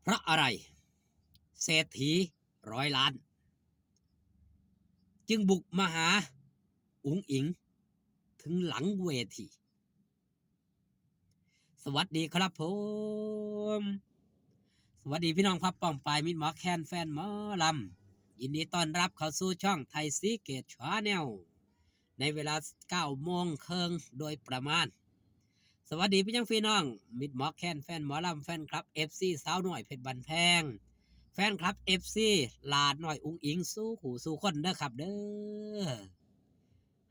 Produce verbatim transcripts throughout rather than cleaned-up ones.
เพราะอะไรเศรษฐีร้อยล้าน จึงบุกมาหาอุ๋งอิ๋งถึงหลังเวที สวัสดีครับผม สวัสดีพี่น้องครับ ป้องปายมิตรหมอแคนแฟนหมอลำ ยินดีต้อนรับเข้าสู่ช่องไทยซีเกตชาแนล ในเวลาเก้าโมงครึ่งโดยประมาณ สวัสดีพี่ยังพี่น้อง มิตรหมอแคนแฟนหมอลำ แฟนคลับ เอฟซี สาวน้อยเพชรบ้านแพง แฟนคลับ เอฟซี หลาน้อยอุ๋งอิ๋งสู่ผู้สู่คนเด้อครับเด้อ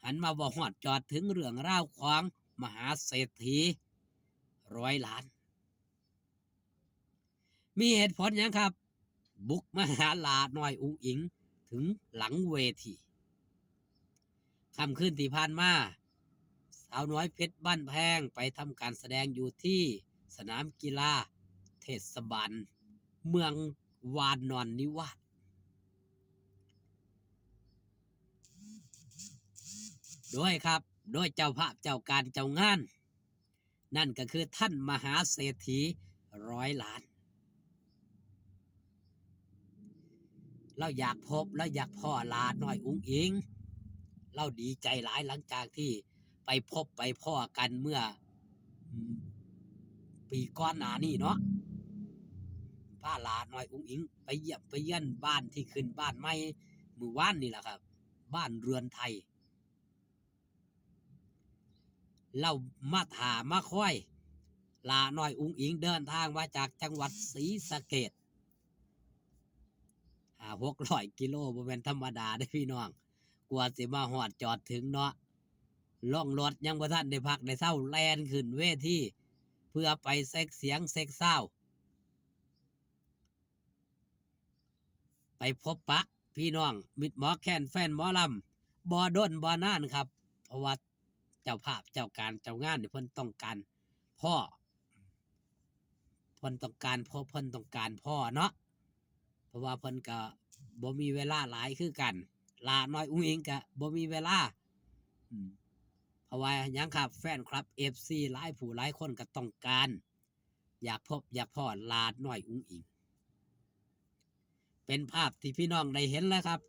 หันมาบ่ฮอดจอดถึงเรื่องราวของมหาเศรษฐีร้อยล้าน มีเหตุผลหยังครับ บุกมาหาหลาน้อยอุ๋งอิ๋งถึงหลังเวที ค่ำคืนที่ผ่านมา สาวน้อยเพชรบ้านแพงไปทำการแสดงอยู่ที่สนามกีฬาเทศบาลเมืองวานอนนิวาส โดยครับ โดยเจ้าภาพเจ้าการเจ้างาน นั่นก็คือท่านมหาเศรษฐีร้อยล้าน เราอยากพบ เราอยากพ้อหลาน้อยอุ๋งอิ๋ง เราดีใจหลายหลังจากที่ไปพบไปพ้อกันเมื่อ อืม ปีก่อนหน้านี้เนาะ พาหลาน้อยอุ๋งอิ๋งไปเยี่ยมไปเยียนบ้านที่ขึ้นบ้านใหม่มื้อวานนี่แหละครับ บ้านเรือนไทย เรามาถ่ามาคอย หลาน้อยอุ๋งอิ๋งเดินทางมาจากจังหวัดศรีสะเกษ ห้าหกร้อยกิโล บ่แม่นธรรมดาเด้อพี่น้อง กว่าสิมาฮอดจอดถึงเนาะ ลงรถยังบ่ทันได้พักได้เซา แล่นขึ้นเวที เพื่อไปเช็คเสียงเช็คซาวด์ ไปพบปะพี่น้องมิตรหมอแคนแฟนหมอลำ บ่ดนบ่นานครับ เพราะว่าเจ้าภาพเจ้าการเจ้างานนี่เพิ่นต้องการพ้อ เพิ่นต้องการพ้อ เพิ่นต้องการพ้อเนาะ เพราะว่าเพิ่นก็บ่มีเวลาหลายคือกัน หลาน้อยอุ๋งอิ๋งก็บ่มีเวลา อืม เพราะว่าหยังครับ แฟนคลับ เอฟซี หลายผู้หลายคนก็ต้องการ อยากพบอยากพ้อหลาน้อยอุ๋งอิ๋ง เป็นภาพที่พี่น้องได้เห็นแล้วครับ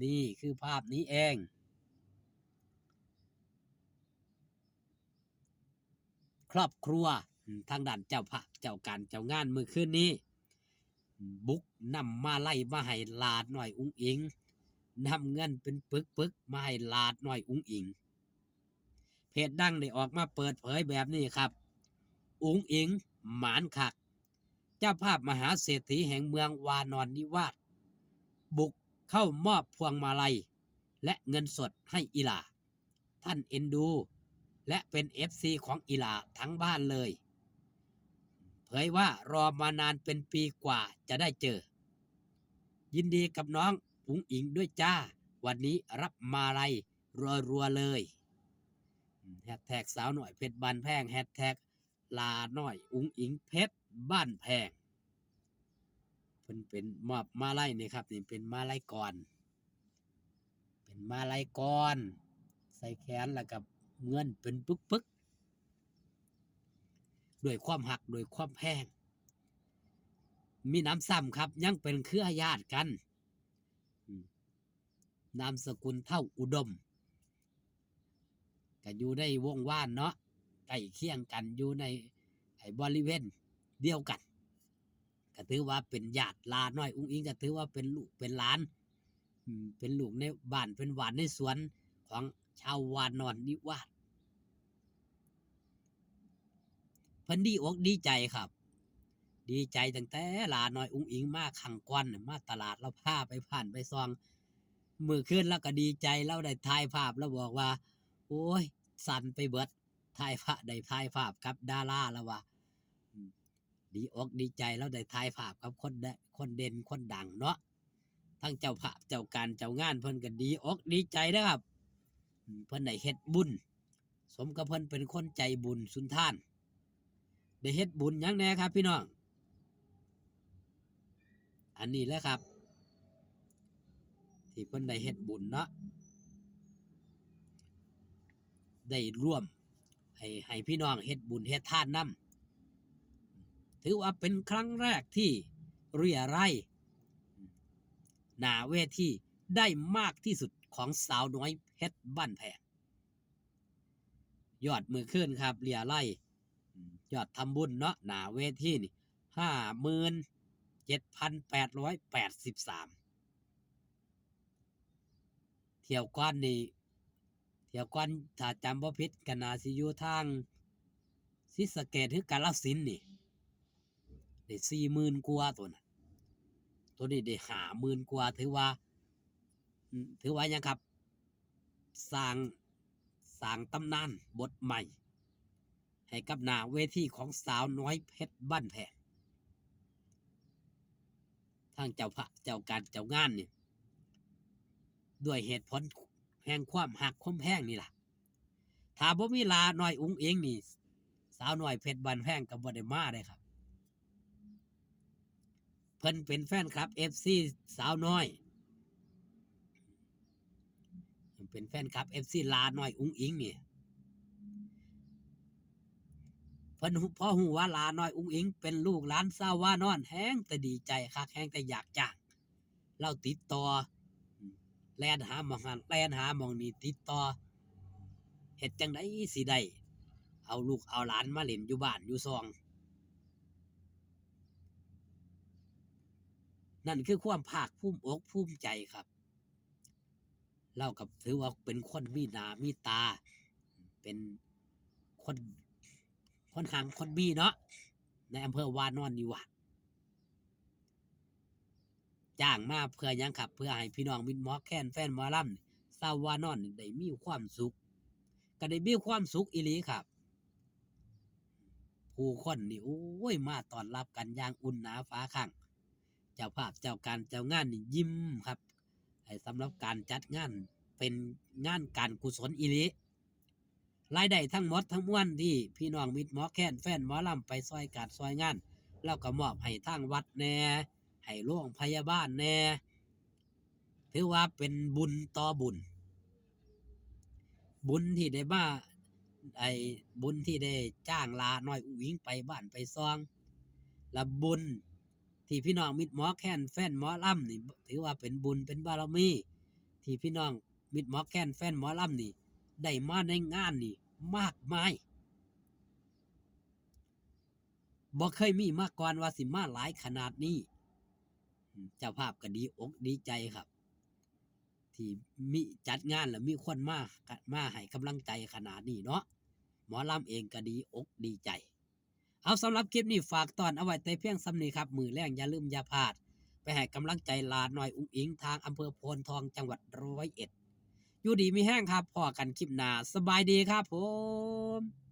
นี่คือภาพนี้เอง ครอบครัว อืม ทางด้านเจ้าภาพเจ้าการเจ้างานมื้อคืนนี้ บุกนำมาลัยมาให้หลาน้อยอุ๋งอิ๋ง นำเงินเป็นปึกๆ มาให้หลาน้อยอุ๋งอิ๋ง เพจดังได้ออกมาเปิดเผยแบบนี้ครับ อุ๋งอิ๋งหมานคัก เจ้าภาพมหาเศรษฐีแห่งเมืองวานอนนิวาส บุกเข้ามอบพวงมาลัย และเงินสดให้อีหล่า ท่านเอ็นดู และเป็น เอฟซี ของอีหล่าทั้งบ้านเลย เผยว่ารอมานานเป็นปีกว่าจะได้เจอ ยินดีกับน้องอุ๋งอิ๋งด้วยจ้า วันนี้รับมาลัยรัวๆเลย แฮชแท็กสาวน้อยเพชรบ้านแพง แฮชแท็กหลาน้อยอุ๋งอิ๋งเพชรบ้านแพง เพิ่นเป็นมอบมาลัยนี่ครับ นี่เป็นมาลัยกลอน เป็นมาลัยกลอน ใส่แขนแล้วก็เงินเป็นปึกๆ ด้วยความฮัก ด้วยความแพง มีหนำซ้ำครับ ยังเป็นเครือญาติกัน อืม นามสกุลเฒ่าอุดม ก็อยู่ในวงวานเนาะ ใกล้เคียงกัน อยู่ในไอ้บริเวณเดียวกัน ก็ถือว่าเป็นญาติ หลาน้อยอุ๋งอิ๋งก็ถือว่าเป็นลูกเป็นหลาน อืม เป็นลูกในบ้านเป็นหว่านในสวนของชาววานอนนิวาส เพิ่นดีอกดีใจครับ ดีใจตั้งแต่หลาน้อยอุ๋งอิ๋งมาครั้งก่อนน่ะ มาตลาด ลาวพาไปผ่านไปส่อง มื้อคืนลาวก็ดีใจ ลาวได้ถ่ายภาพ ลาวบอกว่า โอ้ย สั่นไปเบิด ถ่ายภาพ ได้ถ่ายภาพกับดารา ลาวว่า อืม ดีอกดีใจ ลาวได้ถ่ายภาพกับคนเด- คนเด่นคนดังเนาะ ทั้งเจ้าภาพเจ้าการเจ้างานเพิ่นก็ดีอกดีใจเด้อครับ อืม เพิ่นได้เฮ็ดบุญ สมกับเพิ่นเป็นคนใจบุญสุนทาน ได้เฮ็ดบุญหยังแหน่ครับพี่น้อง อันนี้แหละครับ ที่เพิ่นได้เฮ็ดบุญเนาะ ได้ร่วมให้ ให้พี่น้องเฮ็ดบุญเฮ็ดทานนำ ถือว่าเป็นครั้งแรกที่ เรียรายหน้าเวทีได้มากที่สุดของสาวน้อยเพชรบ้านแพง ยอดมื้อคืนครับ เรียราย อืม ยอดทำบุญเนาะ หน้าเวทีนี่ ห้าหมื่นเจ็ดพันแปดร้อยแปดสิบสาม เที่ยวก่อนนี่ เที่ยวก่อน ถ้าจำบ่ผิดก็น่าสิอยู่ทางศรีสะเกษหรือกาฬสินธุ์นี่ ได้สี่หมื่นกว่าตัวนั้น ตัวนี้ได้ห้าหมื่นกว่า ถือว่า อืม ถือว่าหยังครับ สร้าง สร้างตำนานบทใหม่ ให้กับหน้าเวทีของสาวน้อยเพชรบ้านแพง ทางเจ้าภาพ เจ้าการ เจ้างานนี่ ด้วยเหตุผลแห่งความฮักความแพงนี่ล่ะ ถ้าบ่มีหล้าน้อยอุ๋งอิ๋งนี่ สาวน้อยเพชรบ้านแพงก็บ่ได้มาเด้ครับ เพิ่นเป็นแฟนคลับ เอฟซี สาวน้อย เป็นแฟนคลับ เอฟซี หล้าน้อยอุ๋งอิ๋งนี่ เพิ่นฮู้ พอฮู้ว่าหล้าน้อยอุ๋งอิ๋งเป็นลูกหลานชาววานอน แฮงแต่ดีใจคัก แฮงแต่อยากจ้าง ลาวติดต่อ แล่นหาหม่องหั้น แล่นหาหม่องนี่ ติดต่อ เฮ็ดจั่งใดสิได้ เอาลูกเอาหลานมาเล่นอยู่บ้านอยู่ซอง นั่นคือความภาคภูมิอกภูมิใจครับ ลาวก็ถือว่าเป็นคนมีหน้ามีตา เป็นคน คนฮังคนมีเนาะ ในอำเภอวานอนนิวาส จ้างมาเพื่อหยังครับ เพื่อให้พี่น้องมิตรหมอแคน แฟนหมอลำนี่ ชาววานอนนี่ได้มีความสุข ก็ได้มีความสุขอีหลีครับ ผู้คนนี่ โอ้ย มาต้อนรับกันอย่างอุ่นหนาฝาข้าง เจ้าภาพ เจ้าการ เจ้างานนี่ยิ้มครับ ไอ้สำหรับการจัดงาน เป็นงานการกุศลอีหลี รายได้ทั้งหมดทั้งมวลที่พี่น้องมิตรหมอแคน แฟนหมอลำไปซอยการซอยงาน ลาวก็มอบให้ทางวัดแหน่ ให้โรงพยาบาลแหน่ ถือว่าเป็นบุญต่อบุญ บุญที่ได้มา ไอ้บุญที่ได้จ้างหล้าน้อยอุ๋งอิ๋งไปบ้านไปซอง และบุญที่พี่น้องมิตรหมอแคน แฟนหมอลำนี่ ถือว่าเป็นบุญเป็นบารมี ที่พี่น้องมิตรหมอแคน แฟนหมอลำนี่ ได้มาในงานนี่มากมาย บ่เคยมีมาก่อนว่าสิมาหลายขนาดนี้ อืม เจ้าภาพก็ดีอกดีใจครับ ที่มีจัดงานแล้วมีคนมา มาให้กำลังใจขนาดนี้เนาะ หมอลำเองก็ดีอกดีใจ เอา สำหรับคลิปนี้ฝากต้อนเอาไว้แต่เพียงส่ำนี้ครับ มื้อแลงอย่าลืมอย่าพลาด ไปให้กำลังใจหล้าน้อยอุ๋งอิ๋งทางอำเภอโพนทอง จังหวัดร้อยเอ็ด อยู่ดีมีแฮงครับ พ้อกันคลิปหน้า สบายดีครับผม